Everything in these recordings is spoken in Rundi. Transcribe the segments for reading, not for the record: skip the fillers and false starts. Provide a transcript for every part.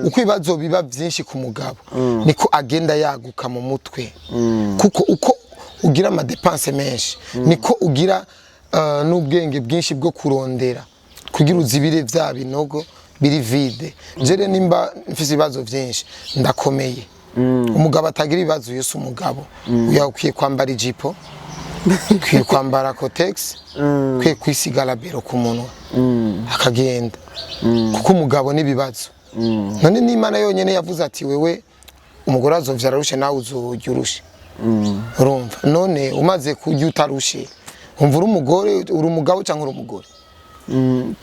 Uko ibibazo biba byinshi ku mugabo, niko agenda yaguka mu mutwe, kuko uko ugira ama dépenses menshi, niko ugira n'ubwenge bwinshi bwo kurondera kugira uzibire vya binogo biri vide. Jere nimba mfise ibibazo byinshi, ndakomeye. Umugabo atagira ibibazo, yose umugabo uya ukwiye kwambara ijipo, ukwiye kwambara Kotex, ukwiye kwisiga labero ku munwa akagenda, kuko umugabo n'ibibazo. None n'Imana yonyene yavuze ati: "Wewe umugore azovyara arushe, nawe uzorya urushe." Urumva none umaze kurya utarushe, umva uri umugore, uri umugabo cyangwa uri umugore?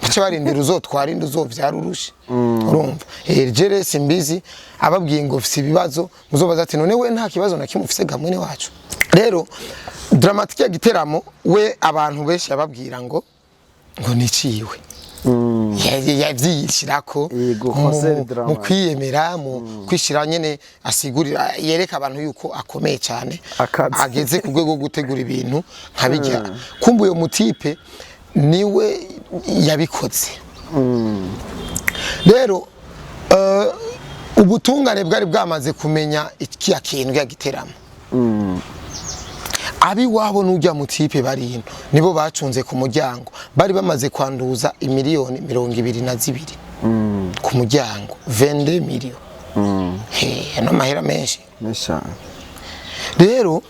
Bace barindira uzotwara indi uzovyara urushe. Urumva, jere simbizi ababwiye ngo ufise ibibazo, muzobaza ati: "None we nta kibazo na kimwe ufise gamwene wacu?" Rero Drama T ya giteramo we, abantu benshi yababwira ngo niciwe yavyiyishirako Yego, concert drama. mu kwiyemera, mu kwishira nyene, asigurira, yereka abantu yuko akomeye cyane, Akaze. ageze ku rwego rwo gutegura ibintu nka bijya. Kumva uyo mu type niwe yabikoze. Rero ubutungane bwari bwamaze kumenya ikiya kintu ya giteramo. Abiwabo n'ujya mu type bari ino nibo bacunze ku muryango, bari bamaze kwanduza imiliyoni 22 ku muryango, 22 miliyoni. He, ano mahera menshi. Menshi cyane. Rero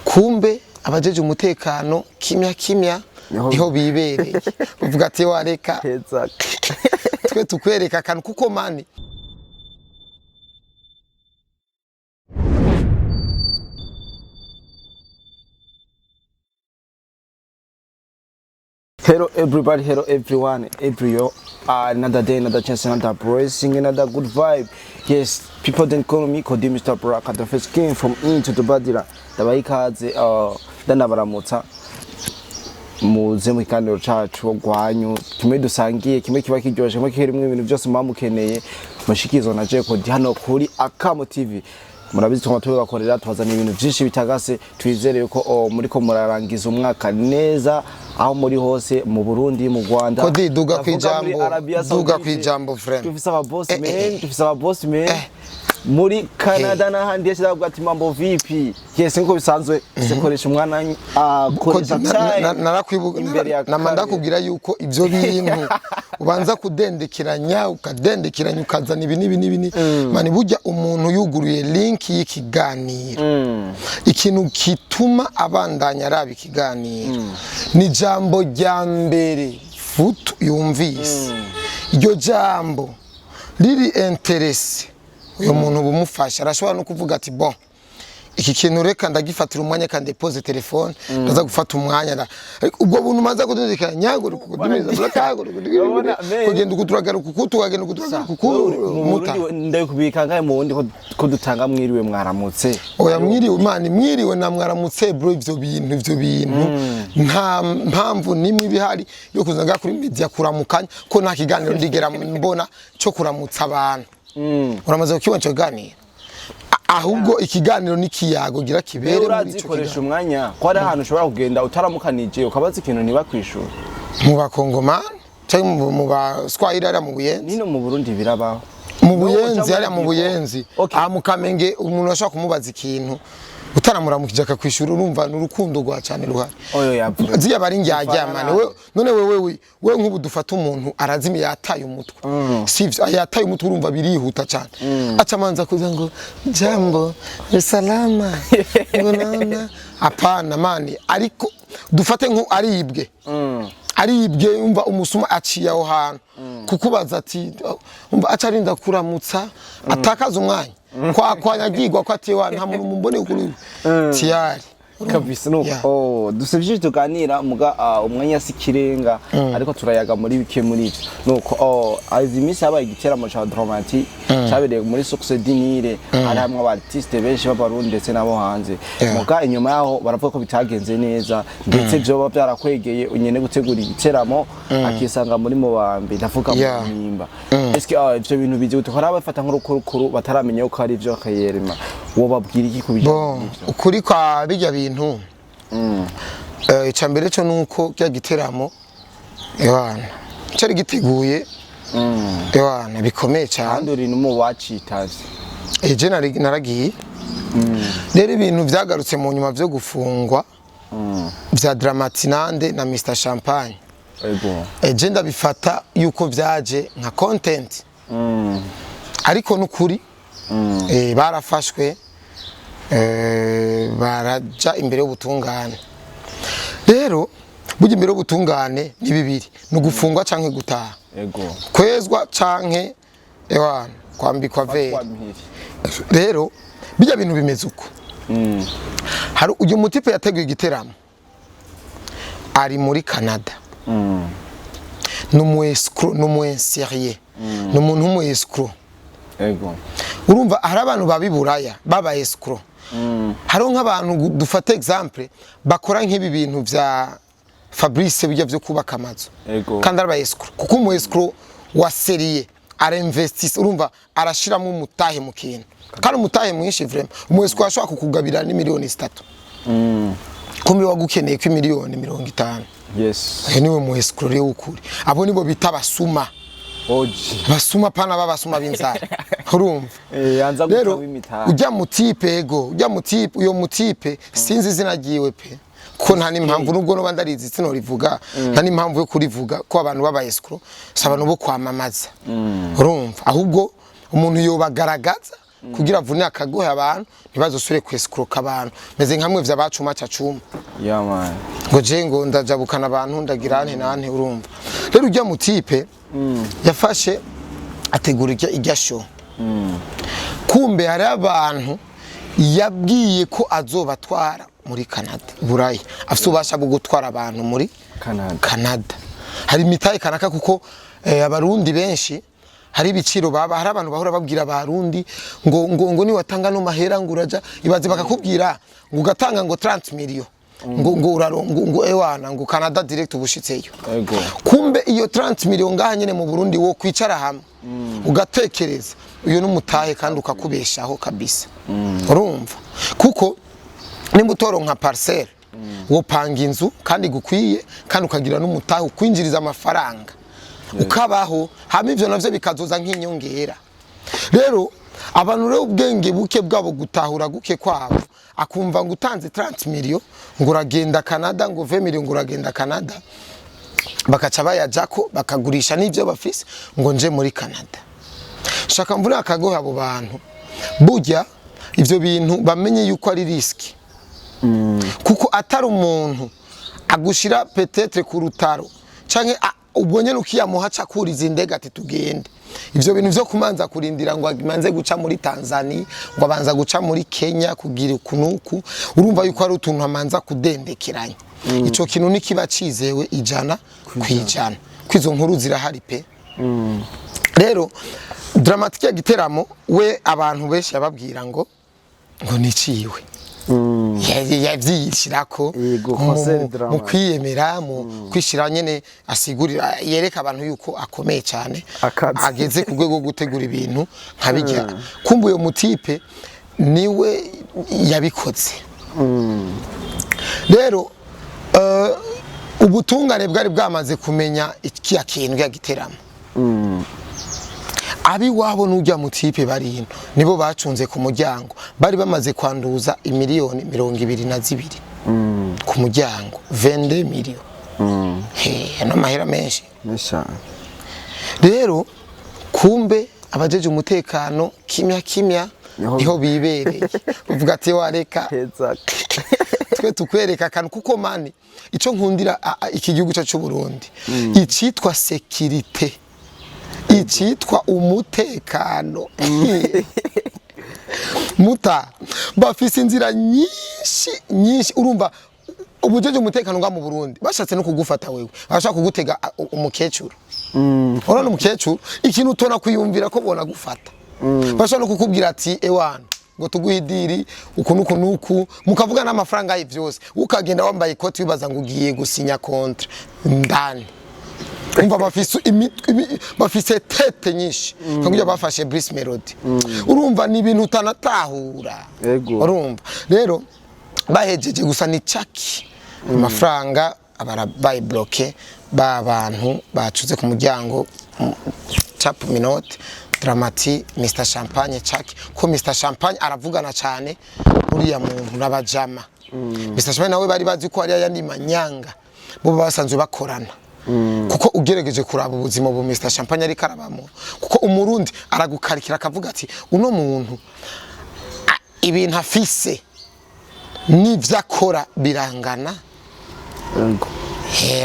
kumbe abajeje umutekano kimya kimya niho bibereye, bavuga ati: "Wareka Heza. twe tukwereka akantu," kuko mani Hello everybody, hello everyone, every yo. Another day, another chance, another blessing, another good vibe. Yes, people then call me Kodi Mr. Baraka, the first king from into the Badira. Ndabaha ikaze, ndanabaramutsa. Muze mu kiganiro cacu rwanyu kimwe dusangiye, kimwe kiba kiryoshe, kimwe kirimwo ibintu byose muba mukeneye, mushikirizwa na Jay Kodi hano kuri Akamo TV. Murabizi, twama tubibakorera, tubazana ibintu vyinshi bitagase. Twizere yuko muriko murarangiza umwaka neza aho muri hose, mu Burundi, mu Rwanda, Kodi, duga ndavuga kwijambo, muri Arabia duga Saudite. kwijambo, friend. Dufise aba boss Eh, man, eh, eh. dufise aba boss man muri Canada n'ahandi yose. Ndavuga ati: "Mambo vipi?" Yes, nkuko bisanzwe sikoresha umwana, akoresha time Narakwibuka imbere ya nama kamera. Ndakubwira yuko ibyo bintu ubanza kudendekeranya, ukadendekeranya, ukazana ibi n'ibi n'ibi mani. Burya umuntu yuguruye link y'ikiganiro, ikintu gituma abandanya araba ikiganiro ni ijambo rya mbere futu yumvise. Iryo jambo riri intéressé uyu muntu, bumufasha, arashobora no kuvuga ati: "Bon, iki kintu reka ndagifatira umwanya kandi pose telefone, ndaza gufata umwanya." Ariko ubwo buntu umaze kudundikanya nyango Urabona, man. kugenda ukuturagaruka ukutu, ukagenda ukuturagaruka ukutu Mu muta. Burundi ndabikubika ngahe, mu Burundi ko dutanga mwiriwe, mwaramutse. Oya, mwiriwe mani, mwiriwe na mwaramutse bro, ivyo bintu nta mpamvu nimwe ibihari yo kuza ngaha kuri media kuramukanya, ko nta kiganiro ndigera mbona cyo kuramutsa abantu. Uramaze kukibona ico kiganiro? Ahubwo ikiganiro n'ikiyago gira kibere muri ico Urazikoresha kiganiro. umwanya ko hari ahantu ushobora kugenda utaramukanije, ukabaza ikintu ntibakwishura. Mu bakongomani cyangwa mu baswahili hariya mu Buyenzi. Nino mu Burundi birabaho. Mu Buyenzi, Uca hariya mu muri Buyenzi. Okay. Aha mu Kamenge umuntu ashobora kumubaza ikintu utaramuramukije akakwishura. Urumva ni urukundo rwa cyane ruhari. Oyo yapfuye. Ziriya bari njyajya Bifana mani. We none wewe we nk'ubu dufata umuntu arazimiye, yataye umutwe, sivyo? Yataye umutwe, urumva birihuta cyane, aca amanza kuza ngo: "Jambo, salama," ngo naona hapana mani. Ariko dufate nko aribwe, aribwe, umva umusuma aciye aho hantu kukubaza ati, umva aca arinda kuramutsa, atakaza umwanya kwa kwanyagirwa ko ati: "Wa nta muntu mumbone kuri tiyari." Kabisa nuko. Oh, dufite byinshi tuganira muga umwanya si kirenga, ariko turayaga muri bike muri ivyo. Nuko izi minsi habaye igiteramo ca Drama T cabereye muri Source du Nil, hari hamwe aba artiste benshi b'Abarundi ndetse n'abo hanze. Muga inyuma yaho baravuga ko bitagenze neza, ndetse vyoba byarakwegeye unyene gutegura igiteramo akisanga muri mubambi, ndavuga mu mpimba. Eske ivyo bintu bizi gute? Hari abafata nk'urukurukuru bataramenya ko ari ivyo akayerema, wobabwira iki kubijanye Bon, n'ivyo? ukuri kwa bijya bintu, icya mbere cyo nuko cya giteramo, Yohana, cyari giteguye. Ewana, bikomeye cyane. Kandi uri no wacitavye. Eje naragiye. Rero ibintu vyagarutse mu nyuma vyo gufungwa vya Dramatinande na Mr Champagne, eje ndabifata yuko vyaje nka content, ariko nukuri barafashwe, baraja imbere y'ubutungane. Rero burya imbere y'ubutungane ni bibiri: ni ugufungwa canke gutaha, kwezwa canke, ewana, kwambikwa vere. Twamihiri. Rero bijya bintu bimeze uko. Hari uyu mutipe yateguye igiteramo ari muri Canada, ni umu escroc, ni umu sérieux, ni umuntu w'umu escroc. Urumva hari abantu baba i Buraya baba escroc. Hariho nk'abantu, dufate exemple, bakora nk'ibi bintu vya Fabrice, bijya vyo kubaka amazu, kandi ari aba escroc, kuko umu escroc wa sérieux arainvestisse, urumva arashiramo umutahe mu kintu, kandi umutahe mwinshi vraiment. Umu escroc ashobora kukugabira n'imiliyoni 3, kumbe wagukeneye ko imiliyoni 50. Ayo niwe mu escroc rero w'ukuri. Abo nibo bita abasuma. Oji. Basuma pana, babasuma b'inzara, urumva. Yanza Rero gutaba imitahe. ujya mutipe, ego, ujya mutipe, uyo mutipe sinzi izina ryiwe pe, ko nta n'impamvu, nubwo noba ndarizi sinorivuga, nta n'impamvu yo kurivuga, ko abantu baba escroc si abantu bo kwamamaza, urumva. Ahubwo umuntu yobagaragaza kugira avune akagohe abantu, ntibazosubire kwescroka abantu meze nkamwe vy'abacuma cacuma. Yeah man. Ngo je ngo ndajabukana abantu, ndagira ante nante, urumva. Rero ujya mutipe yafashe ategura ijya show, kumbe hari abantu yabwiye ko azobatwara muri Canada, Burayi, afite ububasha bwo gutwara abantu muri Canada. Canada. Hari imitahe kanaka, kuko abarundi benshi hari ibiciro baba, hari abantu bahora babwira abarundi ngo niwatanga no mahera ngo uraja, ibaze, bakakubwira ngo ugatanga ngo 30 million ngo urarongo ngo ewana ngo Canada direct ubushitseyo. Kumbe iyo 30 million ngaha nyene mu Burundi wo kwicara hamwe ugatekereza, uyo n'umutahe kandi ukakubeshaho kabisa, urumva, kuko nimba utoronka parcelle, wopanga inzu kandi gukwiye, kandi ukagira n'umutahe ukwinjiriza amafaranga, ukabaho hama ivyo navyo bikazoza nk'inyongera. Rero abantu rero ubwenge buke bwabo, gutahura guke kwabo, akumva ngo utanze 30 million ngo uragenda Canada, ngo 20 million ngo uragenda Canada, bakaca bayajako bakagurisha n'ivyo bafise ngo nje muri Canada. Shaka mvura akagoha abo bantu, burya ivyo bintu bamenye yuko ari risque, kuko atari umuntu agushira peut-être ku rutaro canke ubwo nyene ukiyamuha aca akuriza indege ati tugende. Ivyo bintu vyo kumanza kurindira ngo amanze guca muri Tanzania, ngo abanza guca muri Kenya kugira ukunuku, urumva yuko ari utuntu amanza kudendekeranya. Ico kintu nikiba cizewe 100%, ko izo nkuru zirahari pe. Rero Dramatique ya giteramo we, abantu benshi yababwira ngo niciwe yavyiyishirako Yego, concert drama. mu kwiyemera, mu kwishira nyene, asigurira, yereka abantu yuko akomeye cyane, Akazi. ageze ku rwego rwo gutegura ibintu nka bijya. Kumva uyo mutipe niwe yabikoze. Rero ubutungane bwari bwamaze kumenya ikiya kintu ya giteramo. Abiwabo n'ujya mutipe bari hino nibo bacunze ku muryango, bari bamaze kwanduza imiliyoni 22 ku muryango, 22 millions. He, ano mahera menshi. Menshi cyane. Rero kumbe abajeje umutekano kimya kimya niho bibereye, bavuga ati wareka Heza. twe tukwereka akantu, kuko mani ico nkundira iki gihugu cyacu cy'u Burundi, icitwa sécurité, icitwa umutekano, muta bafise inzira nyinshi nyinshi. Urumva ubujeje umutekano nga mu Burundi bashatse no kugufata wewe, bashaka kugutega umukecuru. Urabona umukecuru, ikintu utona kwiyumvira ko bona gufata, bashobora no kukubwira ati ewana ngo tuguhe idiri uku nuku nuku, mukavuga n'amafaranga ye vyose, ukagenda wambaye ikoti wibaza ngo ugiye gusinya contrat ndani. Umva bafise bafise tête nyinshi, nka bafashe Bruce Melody, urumva ni ibintu utanatahura. Urumva rero bahejeje gusa ni caki amafaranga abarabaye bloqué, ba bantu bacuze ku muryango. Cap menottes, Dramati, Mr Champagne, Chuck, ko Mr Champagne aravugana cyane uriya muntu n'abajama. Mr Champagne nawe bari bazi ko hari ayandi manyanga bo basanzwe bakorana, kuko ugerageje kuraba ubuzima bu Mr Champagne ariko arabamo, kuko Umurundi aragukarikira akavuga ati uno muntu ibintu afise n'ivyo akora birangana.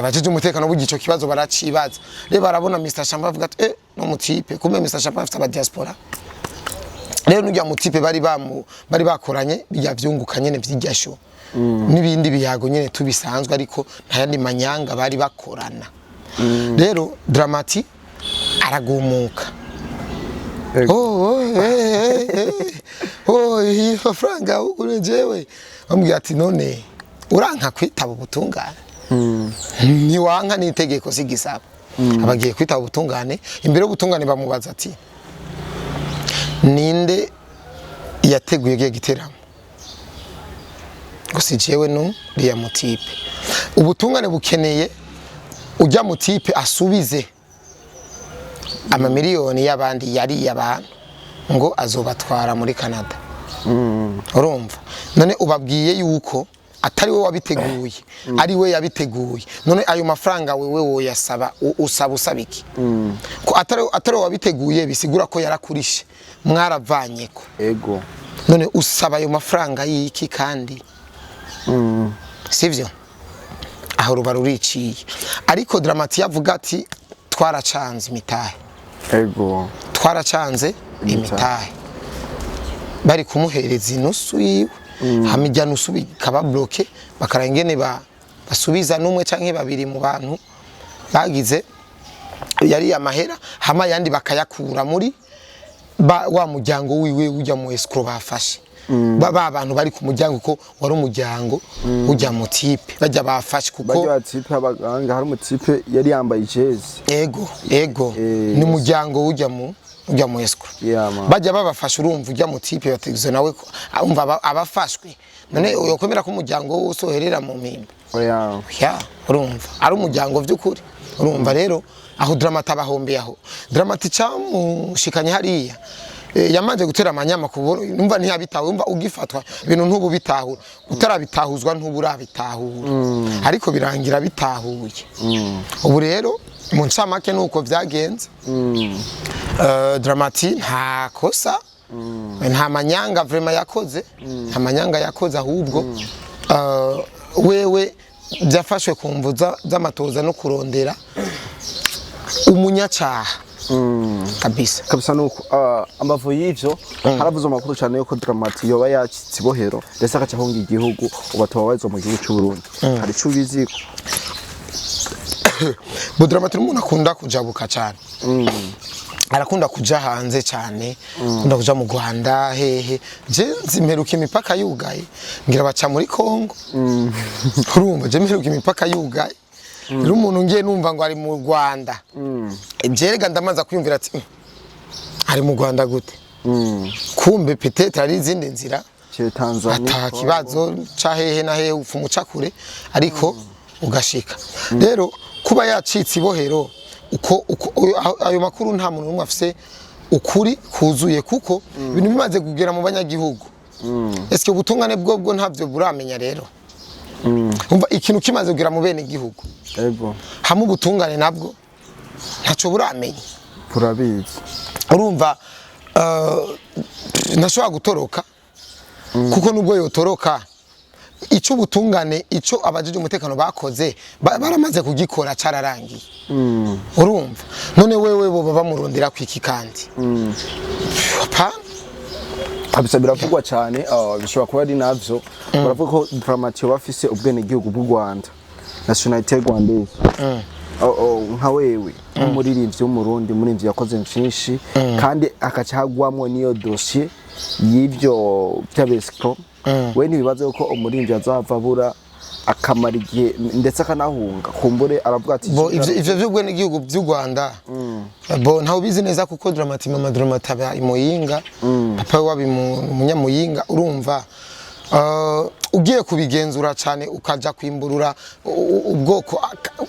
Bajeje umutekano w'igico kibazo baracibaza rero, barabona Mr Champagne avuga ati no mutipe, kumbe Mr Champagne afite aba diaspora. Rero n'urya mutipe bari bakoranye bijya vyunguka nyene vy'irya show n'ibindi biyago nyene tubisanzwe, ariko nta yandi manyanga bari bakorana. Rero Dramati aragumuka. Oh, eh, eh, eh. Oh, iyi mafaranga ugure jewe bamubwira ati none uranka kwitaba ubutungane, ntiwanka n'itegeko sigisaba. Abagiye kwitaba ubutungane, imbere y'ubutungane bamubaza ati ninde yateguye igihe giteramo? Ngo si jewe, no riya mutipe. Ubutungane bukeneye ujya mutipe asubize amamiliyoni y'abandi yariye abantu ngo azobatwara muri Canada. Urumva none ubabwiye yuko atari we wabiteguye, ari we yabiteguye, none ayo mafaranga wewe woyasaba usaba usaba iki ko atari we wabiteguye? Bisigura ko yarakurishe, mwaravanyeko. None usaba ayo mafaranga y'iki kandi sivyo? Aho ruba ruriciye, ariko Dramati yavuga ati twaracanze imitahe. Twaracanze imitahe, bari kumuhereza inusu yiwe, hama ijya nusu bikaba bloqué, bakaraba ingene basubiza n'umwe canke babiri mu bantu bagize yari amahera, hama yandi bakayakura muri wa muryango wiwe ujya mu escroc bafashe, ba bantu bari ku muryango, ko wari umuryango ujya mu type bajya bafashe kuko Bajya batipe abaganga, hari umutipe yari yambaye ijezi. Ego. Ni muryango ujya mu escroc. Yeah, man. Bajya babafasha, urumva ujya mu type bateguze nawe umva abafashwe none yokwemera ko umuryango wose uherera mu mpimba? Oya. Ya, urumva ari umuryango by'ukuri. Urumva rero aho Dramati abahombeye, aho Dramati cyamushikanye hariya, yamaze gutera amanyama kubona numva ntiyabitawe. Umva ugifatwa ibintu ntubu bitahura, utarabitahuzwa ntubu urabitahura, ariko birangira bitahuye. Ubu rero mu ncamake nuko byagenze. Dramati nta kosa, nta manyanga vraiment yakoze, nta manyanga yakoze, ahubwo wewe byafashwe ku mvu z'amatoza no kurondera umunyacaha kabisa. Kabisa nuko ambavu y'ivyo haravuze amakuru cyane yuko Dramati yoba yacitse ibohero ndetse agaca ahunga igihugu, ubu atababarizwa mu gihugu cy'u Burundi. Hari ico ubiziko? Bo Dramati ni umuntu akunda kujabuka cyane, arakunda kuja hanze cyane, akunda kuja mu Rwanda hehe. Je nzi mperuka imipaka yugaye, ngira baca muri Kongo. Urumva je mperuka imipaka yugaye. Rero umuntu ngiye numva ngo ari mu Rwanda, jerega ndamaza kwiyumvira ati "Ari mu Rwanda gute?" Kumbe peut-être ari izindi nzira. Cye Tanzania. Ata kibazo ca hehe na hehe, upfa umuca kure ariko ugashika. Rero kuba yacitse ibohero uko ayo makuru nta muntu n'umwe afise ukuri kuzuye, kuko ibintu bimaze kugera mu banyagihugu, eske ubutungane bwo ntabyo buramenya? Rero umva ikintu kimaze kugera mu bene gihugu, hamwe ubutungane nabwo ntaco buramenya. Burabizi. Urumva ntashobora gutoroka, kuko nubwo yotoroka, icyo ubutungane, icyo abajeje umutekano bakoze baramaze kugikora, cararangiye. Urumva none wewe boba bamurondera kwiki kandi? Hapana. Kabisa biravugwa cyane, bishobora kuba ari navyo. Baravuga ko Dramati yoba afise ubwenegihugu bw'u Rwanda, nationalité rwandaise. Oh, nka wewe nk'umuririmbyi w'Umurundi, umuririmbyi yakoze vyinshi kandi akaca hagwamwo n'iyo dossier y'ivyo vy'abescroc, we ntibibaze ko umuririmbyi azava abura akamara igihe ndetse akanahunga, kumbure aravuga ati Bo ivyo vy'ubwenegihugu by'u Rwanda, bo ntawe ubizi neza, kuko Dramati, mama Dramati aba i Muyinga, papa we waba umunyamuyinga. Urumva ugiye kubigenzura cyane, ukaja kwimburura ubwoko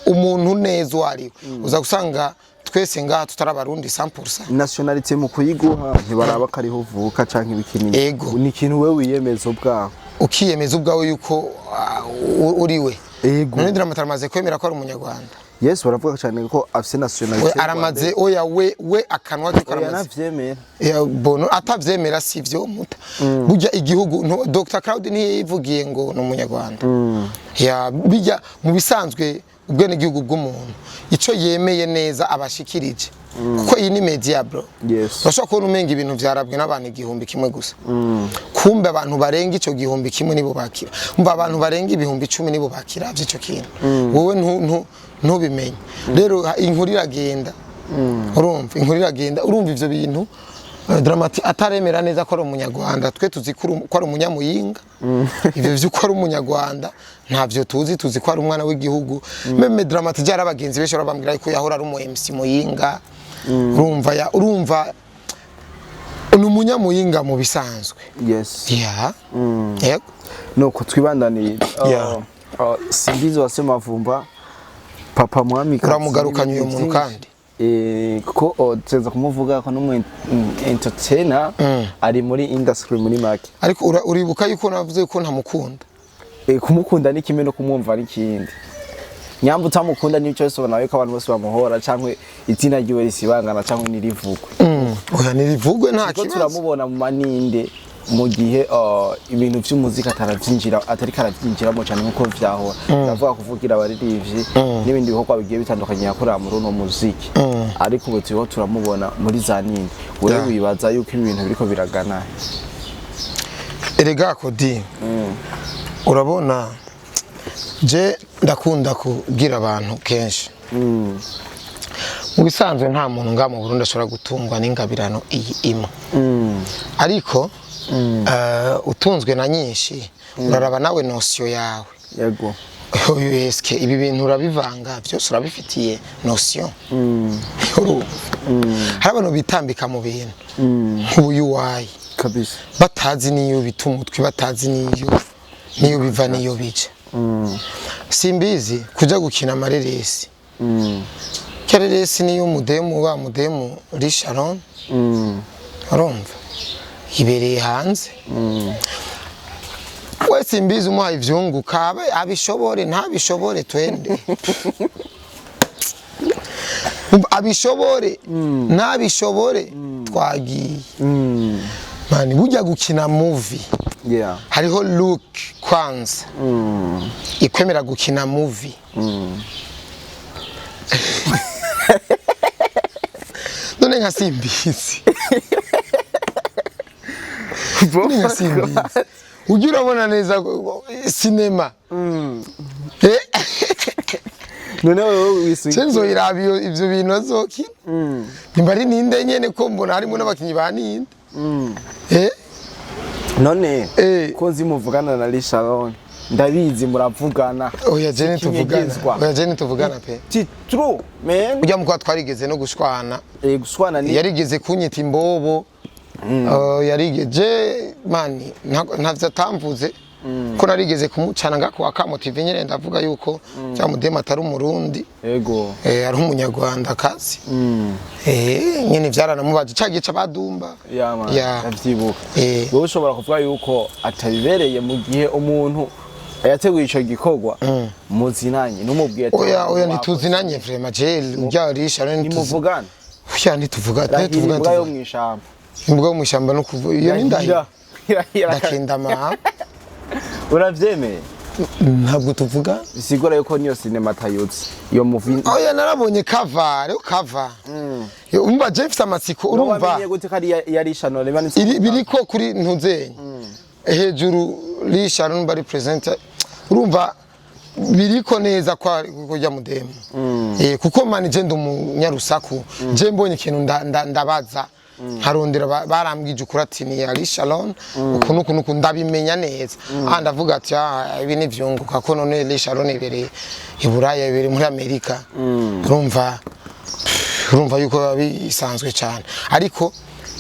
umuntu neza uwo ari we, uza gusanga twese ngaha tutari Abarundi 100%. Nationalité mu kuyiguha ntibaraba ko ariho uvuka canke ibikinini. Ego. Ni ikintu wewe wiyemeza ubwawe. Ukiyemeza ubwawe yuko uriwe. Ego. None Drama T aramaze kwemera ko ari Umunyarwanda. Yes, baravuga cyane ko afise We nationalité. aramaze, oya, we akanwa ke Oya, karamaze. Navyemera. Ya, bono atavyemera sivyo muta burya igihugu Dr Claude ntiyivugiye ngo ni Umunyarwanda. Ya, bijya mu bisanzwe ubwenegihugu bw'umuntu ico yemeye neza abashikirije, kuko iyi ni media, bro. Urashobora kubona umenga ibintu vyarabwe n'abantu 1000 gusa, kumbe abantu barenga ico 1000 nibo bakira. Umva, abantu barenga 10,000 nibo bakira ico kintu, wowe ntubimenye. Rero inkuru iragenda, urumva, inkuru iragenda. Urumva ivyo bintu, Drama T ataremera neza ko ari Umunyarwanda. Twe tuzi ko ari Umunyamuyinga. Ivyo vy'uko ari Umunyarwanda ntavyo tuzi. Tuzi ko ari umwana w'igihugu. Même Drama T jara abagenzi benshi barabambwira ko yahora ari umu MC Muyinga. Urumva, ya, urumva ni Umunyamuyinga mu bisanzwe. Yeah, yego. Nuko twibandanire. Simbizi wa Semavumba, papa mwami. Uramugarukanye uyu muntu kandi. Kuko tuza kumuvuga ko n'umu entertainer ari muri industry muri make. Ariko uribuka yuko navuze ko ntamukunda. Kumukunda ni kimwe no kumwumva ni ikindi. Nyamba utamukunda n'icyo bisobanura yuko abantu bose bamuhora canke izina ryiwe risibangana canke ntirivugwe? Oya, nirivugwe, nta Kuko kibazo. turamubona mu maninde mu gihe ibintu vy'umuziki ataravyinjira, atariko aravyinjiramo cyane nkuko vyahora. Ndavuga kuvugira abaririmbyi n'ibindi bikorwa bigiye bitandukanye yakorera muri uno muziki, ariko ubu turiho turamubona muri za ninde. Wewe wibaza yuko ibi bintu biriko biragana? Erega Kodi, urabona je ndakunda kubwira abantu kenshi, mu bisanzwe nta muntu ngaha mu Burundi ashobora gutungwa n'ingabirano iyi imwe, ariko utunzwe na nyinshi uraraba nawe notion yawe. Uyu eske ibi bintu urabivanga byose, urabifitiye notion? Urumva hari abantu bitambika mu bintu nk'ubuyuwayi batazi niyo bita umutwe, batazi niyo biva niyo bija. Simbizi kuja gukina amareresi. Kereresi niyo mudemu wa mudemu Risharon, urumva ibereye hanze. We Simbizi umuhaye ivyunguka abe abishobore ntabishobore, twende. Umva, abishobore ntabishobore, twagiye. Mani burya gukina movie hariho look kwanza ikwemera gukina movie. None nka Simbizi, none nka Simbizi ujya urabona neza sinema. None wewe wisuye? Nzoyiraba ivyo bintu azokina, nimba ari ninde nyene, ko mbona harimo n'abakinyi ba ninde. None ko nzi muvugana na Risharon, ndabizi muravugana. Oya, je ntituvugana. Ikinyegezwa. Oya, je ntituvugana pe. Ti true man. Ujya mukwa twarigeze no gushwana. Guswana ni Yarigeze kunyita imbobo. Yarigeze mani ntavyo atamvuze ko narigeze kumucana ngako akamo TV nyene, ndavuga yuko cya mudema atari Umurundi. Ari Umunyarwanda kazi. Nyene vyaranamubaje ca gice badumba. Ya man. Ndavyibuka. Wowe ushobora kuvuga yuko atabibereye mu gihe umuntu yateguye ico gikorwa muzinanye numubwiye ati Oya, oya, ntituzinanye vraiment. Je urya risha rero ntituzi. Nimuvugana? Oya, ntituvuga. Rahira Ntituvuga. imbwa yo mw'ishamba. Imbwa yo mw'ishamba no kuvuga iyo ni ndahiro. Rahira. Ndakenda ma. Uravyemeye? Ntabwo tuvuga. Bisigura yuko niyo sinema atayutse iyo movie. Oya, narabonye cover, rero cover. Umva, je mfise amatsiko, urumva. Wamenye gute ko ari yari ishano riba? Biriko kuri ntuzenye hejuru risha numva ari presenter, urumva biriko neza kwa kujya mudemu. Kuko mani je ndi umunyarusaku, je mbonye ikintu ndabaza nkarondera, barambwije ukuri ati ni Ali Shalom uku nuku nuku, ndabimenya neza. Ndavuga ati ah, ibi ni vyunguka ko none Ali Shalom ibereye i Buraya, ibereye muri Amerika. Urumva yuko biba bisanzwe cyane, ariko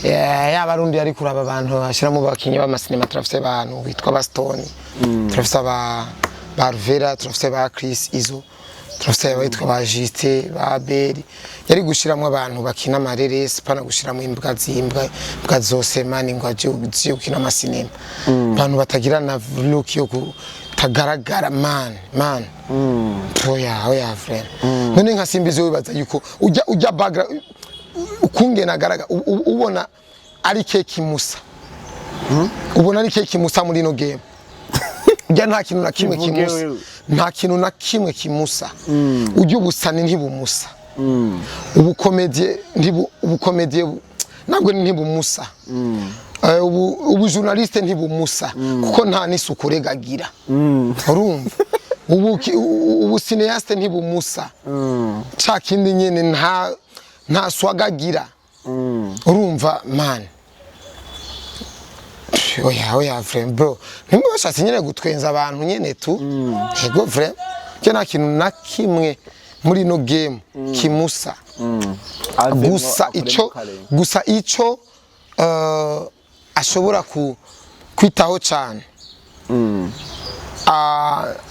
yaba arundi ari kuraba abantu bashyiramo abakinnyi b'amasinema, turafise abantu bitwa ba Stone, turafise ba Ruvera, turafise ba Chris Izo. Turafise abayitwa ba Justin, ba Abeli. Yari gushiramwo abantu bakina amareresi, pana gushiramwo imbwa z'imbwa, imbwa zose man, ngo aje ugiye gukina amasinema, abantu batagira na look yo kutagaragara, man, man. Oya, oya, frère. None nka Simbizi, wibaza yuko ujya background ukungena agaragara, ubona ari keki musa, ubona ari keki musa muri ino game? Ujya nta kintu na kimwe Kivuge kimusa. Wewe. Nta kintu na kimwe kimusa. Ujya ubusani ntibumusa, ubukomedie ntibu, ubukomedie ntabwo ntibumusa. Ubu journaliste ntibumusa, kuko nta n'isuku regagira. Urumva, ubu cinéaste ntibumusa, ca kindi nyene nta swagagira. Urumva, man, oya, oya, vraiment, bro, nimba bashatse nyene gutwenza abantu nyene tu. Yego, vraiment, je nta kintu na kimwe muri ino game kimusa. Avemwo Gusa akuremo ico kare. Gusa ico ashobora kwitaho cyane,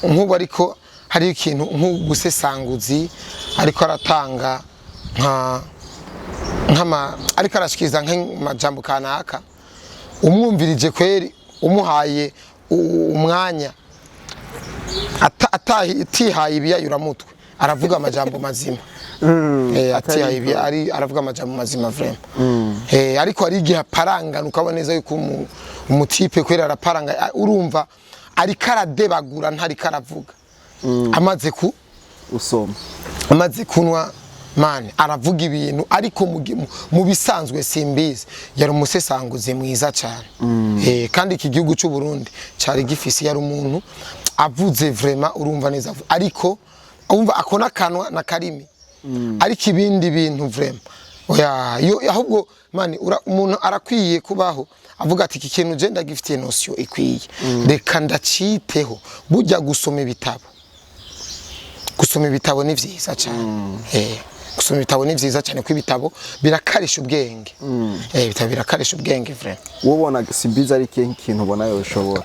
nk'ubu ariko hari ikintu nk'ubusesanguzi ariko aratanga, nka nk'ama ariko arashikiriza nk'amajambo kanaka, umwumvirije kweri, umuhaye umwanya, atihaye ibiyayuramutwe, aravuga amajambo mazima. Atihaye ibi ari aravuga amajambo mazima, vraiment. Ariko hari igihe aparangana, ukabona neza yuko umutipe kweri araparanga. Urumva ariko aradebagura, ntariko aravuga amaze ku Usoma. Amaze kunywa, man, aravuga ibintu. Ariko mu bisanzwe Simbizi yari umusesanguzi mwiza cyane. Kandi iki gihugu cy'u Burundi cyari gifise, yari umuntu avuze vraiment, urumva neza, ariko umva akona kanwa na karimi, ariko ibindi bintu vraiment oya. Yo ahubwo, man, umuntu arakwiye kubaho avuga ati: "Iki kintu je ndagifitiye notion ikwiye, reka ndaciteho." Burya gusoma ibitabo ni vyiza cyane. Gusoma ibitabo ni vyiza cyane, kuko ibitabo birakarisha ubwenge. Ibitabo birakarisha ubwenge, vraiment. Wowe ubona Simbizi ari ikihe kintu ubona yoshobora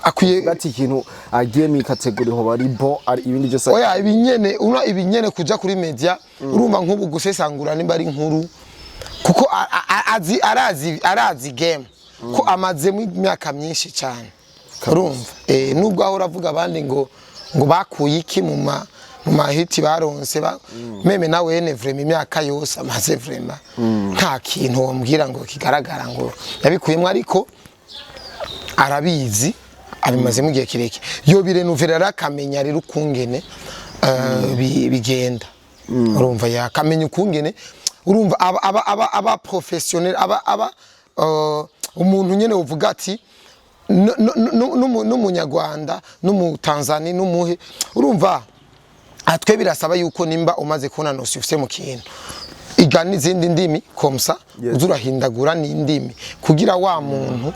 ati ikintu agiye mu catégorie hoba ari bon, ari ibindi byose? Oya, ibinyene una ibinyene kuja kuri media, urumva, nk'ubu gusesangura nimba ari inkuru, kuko azi, arazi game, ko amazemo imyaka myinshi cyane. Urumva, nubwo aho uravuga abandi ngo bakuye iki mu mahiti baronse ba, même nawe wene, vraiment, imyaka yose amaze, vraiment, nta kintu wombwira ngo kigaragara ngo yabikuyemo, ariko arabizi, abimazemo igihe kirekire. Yo birenuvera rero, akamenya rero ukungene bigenda. Urumva, yakamenya ukungene, urumva, aba professionnel, aba umuntu nyene uvuga ati n'umunyarwanda n'umutanzani n'umuhe. Urumva, aha twe birasaba yuko nimba umaze kubona notion ufise mu kintu, iga n'izindi ndimi comme ça, uza urahindagura n'indimi kugira wa muntu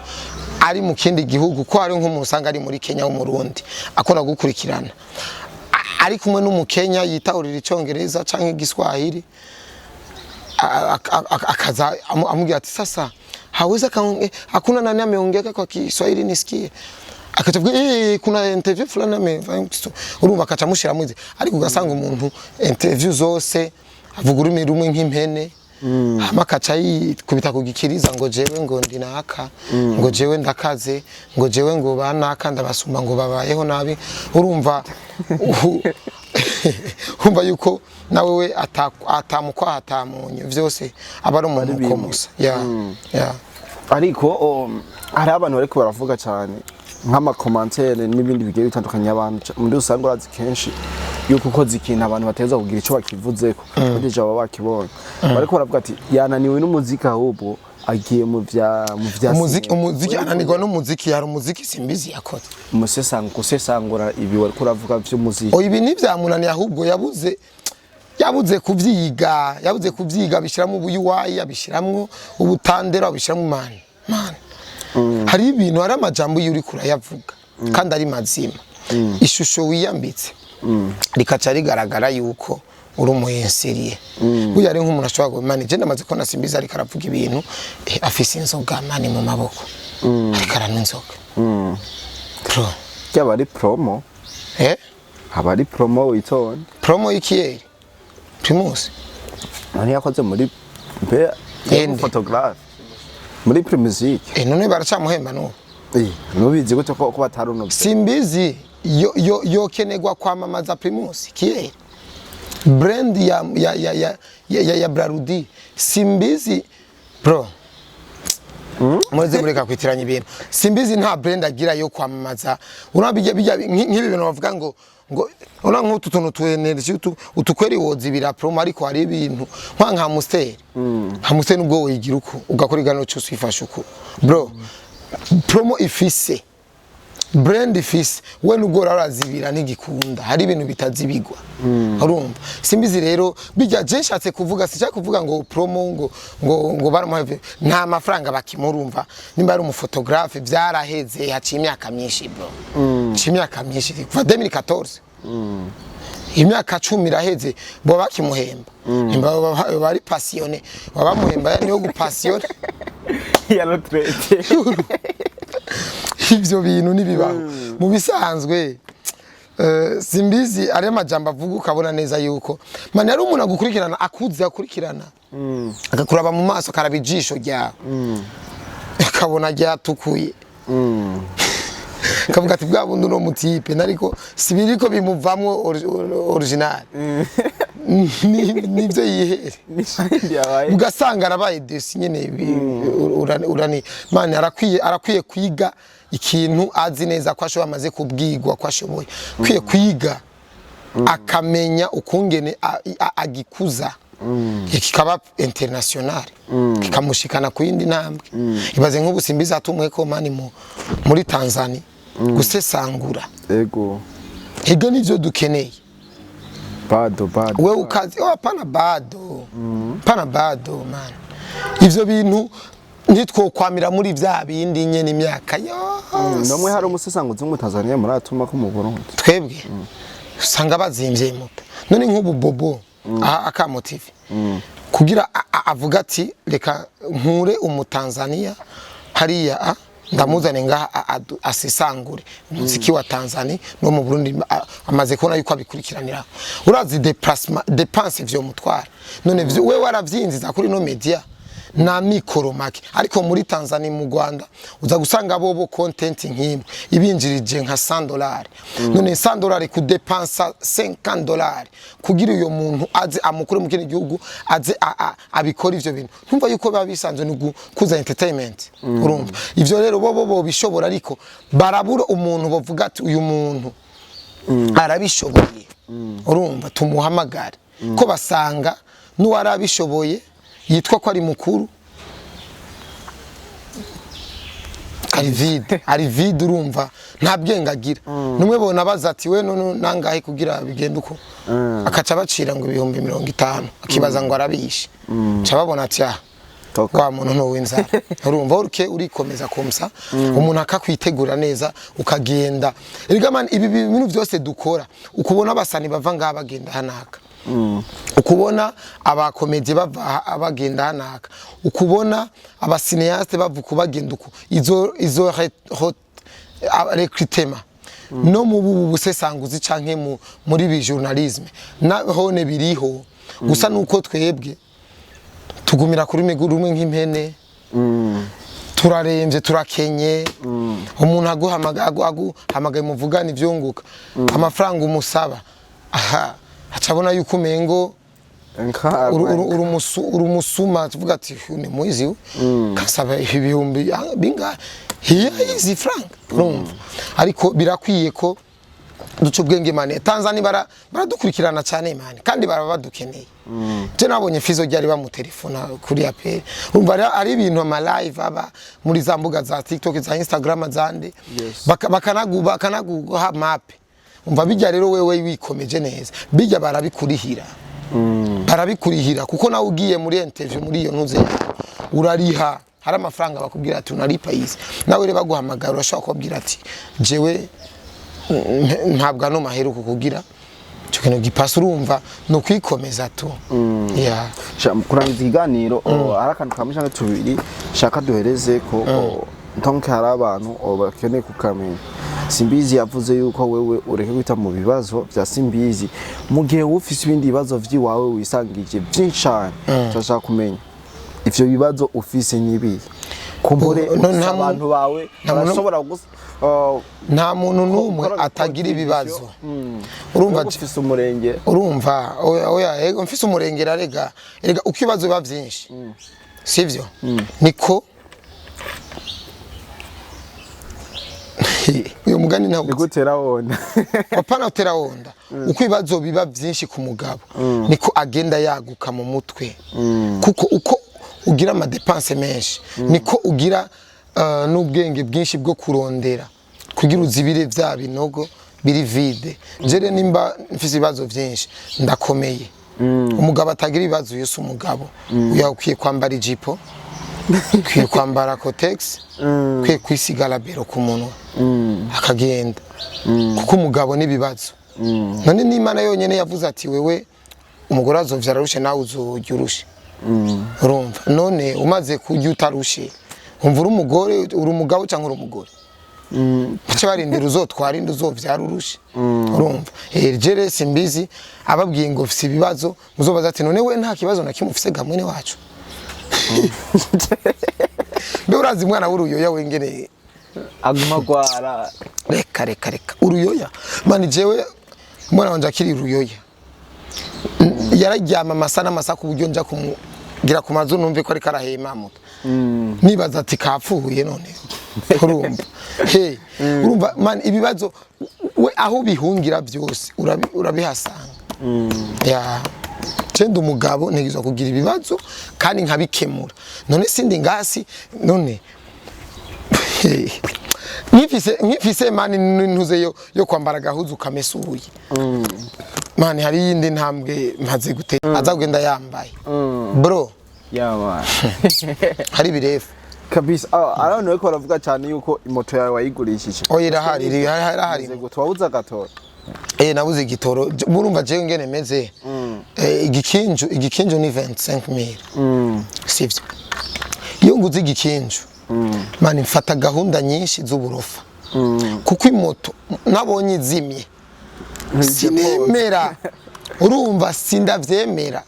ari mu kindi gihugu, ko hari nk'umuntu usanga ari muri Kenya w'Umurundi akunda gukurikirana, ari kumwe n'Umukenya yitahurira Icongereza canke Igiswahili, akaza amubwira ati: "Sasa hawezi hakuna nani ameongea kwa Kiswahili nisikie?" Akavuga: "Kuna interview fulani amefanya Kiswahili." Urumva, akaca amushira mwize. Ariko ugasanga umuntu interview zose avuga ururimi rumwe nk'impene, hama akaca yikubita ku gikiriza ngo jewe ngo ndi naka, ngo jewe ndakaze, ngo jewe ngo banaka ndabasumba, ngo babayeho nabi. Urumva, urumva yuko nawe we atamukwaha atamunyu, vyose aba ari umuntu bimwe. Komusa ya. Ariko hari abantu bariko baravuga cyane nk'ama commentaires n'ibindi bigiye bitandukanye. Abantu muri rusange urazi kenshi yuko ukoze ikintu abantu bateza kugira ico bakivuzeko, déjà baba bakibonye. Bariko baravuga ati yananiwe n'umuziki, ahubwo agiye mu vya Umuziki sinema. Umuziki ananirwa n'umuziki? Hari umuziki Simbizi yakoze? Gusesangura ibi wariko uravuga vy'umuziki. Oya, ibi ntibyamunaniye, ahubwo yabuze kuvyiga, yabuze kuvyiga. Abishyiramo ubuyuwayi, abishyiramo ubutandero, abishyiramo, man, man, hari ibintu, hari amajambo iyo uriko urayavuga kandi ari mazima, ishusho wiyambitse rikaca rigaragara yuko uri umuyenseriye. Burya ari nk'umuntu ashobora kuba, man, je ndamaze kubona Simbizi ariko aravuga ibintu, afise inzoga, man, mu maboko, ariko aranywa inzoga, bro. Ryaba ari promo. Eh? Haba ari promo, witonde. Promo y'ikiyeri Primus? None yakoze muri mbe? Ende. Photographe muri Primusic. Eh, none baracamuhemba n'ubu? Eh, nubizi gute ko batari uno? Simbizi. Yo yokenerwa kwamamaza Primus kiyeri, brand ya Brarudi. Simbizi bro, mureze mureka kwitiranya ibintu. Simbizi nta brand agira yo kwamamaza. Urabona bijya nk'ibi bintu bavuga ngo urabona nk'utu tuntu tu energy utu utukweri wozibira promo, ariko hari ibintu nka Amstel, nka Amstel nubwo woyigira uko ugakora iganiro cyose uyifashe uko bro, promo ifise brand ifise we nubwo urazibira ntigikunda. Hari ibintu bitazibigwa, urumva? Simbizi rero bijya. Je nshatse kuvuga, sinshaka kuvuga ngo promo ngo baramuhaye, nta mafaranga bakimurumva. Nimba ari umuphotographe byaraheze, haciye imyaka myinshi bro, haciye imyaka myinshi kuva 2014, imyaka 10 iraheze. Bo bakimuhemba nimba bari passionné, babamuhemba niyo gupassionné. Ya retraite. Ivyo bintu ntibibaho mu bisanzwe. Simbizi ari amajambo avuga ukabona neza yuko man ari umuntu agukurikirana, akuzi akurikirana, akakuraba mu maso, akaraba ijisho ryawe, akabona ryatukuye, akavuga ati bwa bundi uno mutipe nariko sibiriko bimuvamwo original. Nivyo yihere. Yabaye. Ugasanga arabaye desi nyene urani man arakwiye kwiga ikintu azi neza ko ashoboye, amaze kubwigwa ko ashoboye, akwiye kwiga akamenya ukungene agikuza kikaba international, kikamushikana ku yindi ntambwe. Ibaze nk'ubu Simbizi atumwe ko man muri Tanzania gusesangura. Ego. Ibyo nivyo dukeneye. Bado bado. We ukazi, oh, hapana bado, hapana bado man. Ivyo bintu ntitwokwamira muri vya bindi nyene imyaka yose. Namwe hari umusesanguzi w'umutanzania muratuma ko mu Burundi? Twebwe usanga bazimvye muto. None nk'ubu Bobo aha akamotive kugira avuga ati reka nkure umutanzania hariya ndamuzane ngaha asesangure umuziki wa Tanzania no mu Burundi, amaze kubona yuko abikurikiranira. Urazi déplacement, dépense vyo mutwara. None we waravyinziza kuri no media na mikoro make, ariko muri Tanzania, mu Rwanda uza gusanga bobo content nk'imwe ibinjirije nka $100. None $100 kudepansa $50 kugira uyo muntu aze amukure mu kindi gihugu aze abikora ivyo bintu, ntumva yuko biba bisanzwe ni kuza entertainment. Urumva ivyo rero bobo bo bishobora, ariko barabura umuntu bavuga ati uyu muntu arabishoboye, urumva tumuhamagare, ko basanga n'uwarabishoboye yitwa ko ari mukuru ari vide, ari vide. Urumva nta bwenge agira. Numwe bona baza ati we none nangahe kugira bigende uko, akaca bacira ngo 50,000, akibaza ngo arabishe, ca babona ati ah, Toka. wa muntu ni uw'inzara. Urumva uruke urikomeza komsa umuntu akakwitegura neza ukagenda. Erega man, ibi bintu byose dukora, ukubona abasani bava ngaha bagenda hanaka, ukubona abakomedi bava aha bagenda hanaka, ukubona abacinéastes bava uku bagenda uku, izo recrutement no mu busesanguzi canke muri bi journalisme nahone biriho. Gusa nuko twebwe tugumira kuri rumwe nk'impene, turaremvye, turakenye. Umuntu aguhamagaye muvugana ivyunguka, amafaranga umusaba aha aca abona yuko umengo uri umusuma, tuvuga ati ni mwizi we kasaba ibihumbi bingahe hiya izi franga. Urumva, ariko birakwiye ko duca ubwenge man. Tanzania baradukurikirana cyane man, kandi baraba badukeneye. Je nabonye Fizo ryari bamutelefona kuri appel. Urumva ari ibintu ama live aba muri za mbuga za TikTok, za Instagram, zande. Bakanaguha map. Umva bijya rero, wewe wikomeje neza, bijya barabikurihira, barabikurihira, kuko nawe ugiye muri interview muri iyo ntuze yawe urariha. Hari amafaranga bakubwira ati unaripa izi. Nawe rero baguhamagara urashobora kubabwira ati jewe ntabwo ano maheruka kugira icyo kintu gipasa. Urumva ni ukwikomeza tu, yeah. Kurangiza ikiganiro, hari akantu kamwe canke tubiri shaka duhereze ko, donc hari abantu bakeneye kukamenya. Simbizi yavuze yuko wewe ureke kwita mu bibazo vya Simbizi mu gihe ufise ibindi bibazo vy'iwawe wisangije byinshi cane. Turashaka kumenya ivyo bibazo ufise nibihe, kumbure No, ufise nta abantu bawe nta muntu- barashobora Nta muntu n'umwe gukora atagira ibibazo. Contribution. Urumva Ufise umurenge. Urumva, oya, oya, ego mfise umurengera. Rega rega, uko ibibazo biba byinshi, sivyo, niko uyu mugani ntawo Nigutera wona. Wapana utera wonda. Uko ibibazo biba byinshi ku mugabo, niko agenda yaguka mu mutwe, kuko uko ugira ama dépenses menshi, niko ugira n'ubwenge bwinshi bwo kurondera kugira uzibire vya binogo biri vide. Jere nimba mfise ibibazo byinshi, ndakomeye. Umugabo atagira ibibazo, uyu si umugabo. Uyu ukwiye kwambara ijipo, ukwiye kwambara Kotex, ukwiye kwisiga labero ku munwa akagenda, kuko umugabo n'ibibazo. None n'Imana yonyene yavuze ati: "Wewe umugore azovyara arushe, nawe uzojya urushe." Urumva, none umaze kurya utarushe, umva uri umugore, uri umugabo cyangwa uri umugore? Bace barindira uzotwara indi uzovyara urushe. Urumva, jere Simbizi ababwiye ngo ufise ibibazo, muzobaza ati: "None we nta kibazo na kimwe ufise ga mwene wacu?" Mbe urazi umwana w'uruyoya wengereye? Aguma agwara. Reka reka reka, uruyoya mani, jewe umwana wanje akiri uruyoya yararyama amasa n'amasa ku buryo nja kumugira ku mazu numve ko ariko arahema muto, nibaza ati kapfuye none. Urumva, he, urumva man, ibibazo we aho ubihungira byose urabihasanga. Ya cenda umugabo ntegerezwa kugira ibibazo kandi nkabikemura. None sindi ngasi none nkifise mani ntuze yo kwambara agahuzu kamesuye mani, hari yindi ntambwe maze gutera aza kugenda yambaye, bro. Yawa. Hari birefu. Kabisa. Ah, abantu bariko baravuga cyane yuko imoto yawe wayigurishije. Oya, irahari, irahari. Meze gute? Wabuze agatoro? Eh, nabuze igitoro. Murumva jewe ngene meze, igikinju ni 25000, sivyo? Iyo nguze igikinju mani, mfata gahunda nyinshi z'uburofa, kuko imoto nabonye izimye sinemera. Urumva, sindavyemera.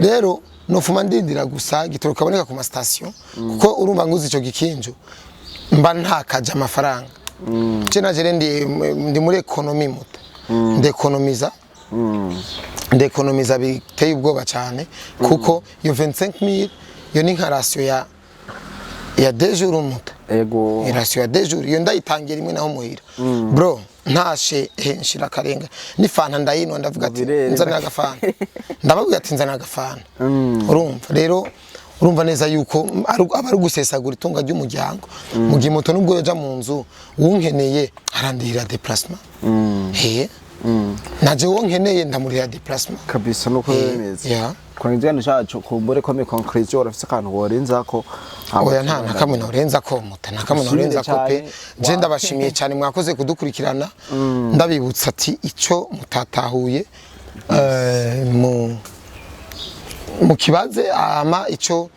Rero nofuma ndindira gusa igitoro kaboneka ku ma station, kuko urumva nguze ico gikinju mba ntakaje amafaranga. Je naje rero ndi muri économie muto, ndekonomiza, ndekonomiza biteye ubwoba cyane, kuko iyo 25000 yo ni nka ration ya deux jours muto. Ration ya deux jours iyo ndayitangira rimwe naho muhira, bro, ntashe nshira akarenga n'ifanta ndayinwa, ndavuga ati Birere. "Nzanira agafanta." Ndababwira ati: "Nzanira agafanta." Urumva rero, urumva neza yuko aba ari gusesagura itunga ry'umuryango, mu gihe moto nubwo yoja mu nzu, uwunkeneye arandihira déplacement, he naje uwo nkeneye ndamurira déplacement. Kabisa, nuko bimeze. Yeah. Kurangiza ikiganiro cacu, kumbure ko conclusion urafise akantu worenzako? Oya, nta na kamwe norenza ko muta, nta kamwe Ushimire norenza ko pe. cyane. Je ndabashimiye cyane, mwakoze kudukurikirana. Ndabibutsa ati icyo mutatahuye mu kibaze, hama icyo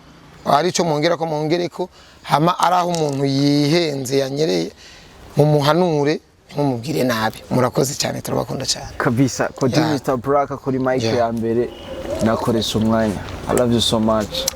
ari icyo mwongera ko mwongere ko, hama ari aho umuntu yihenze yanyereye mumuhanure, ntimumubwire nabi. Murakoze cyane, turabakunda cyane. Kabisa, Kodi Yeah. Mr Black kuri mic ya mbere nakoresha umwanya. I love you so much.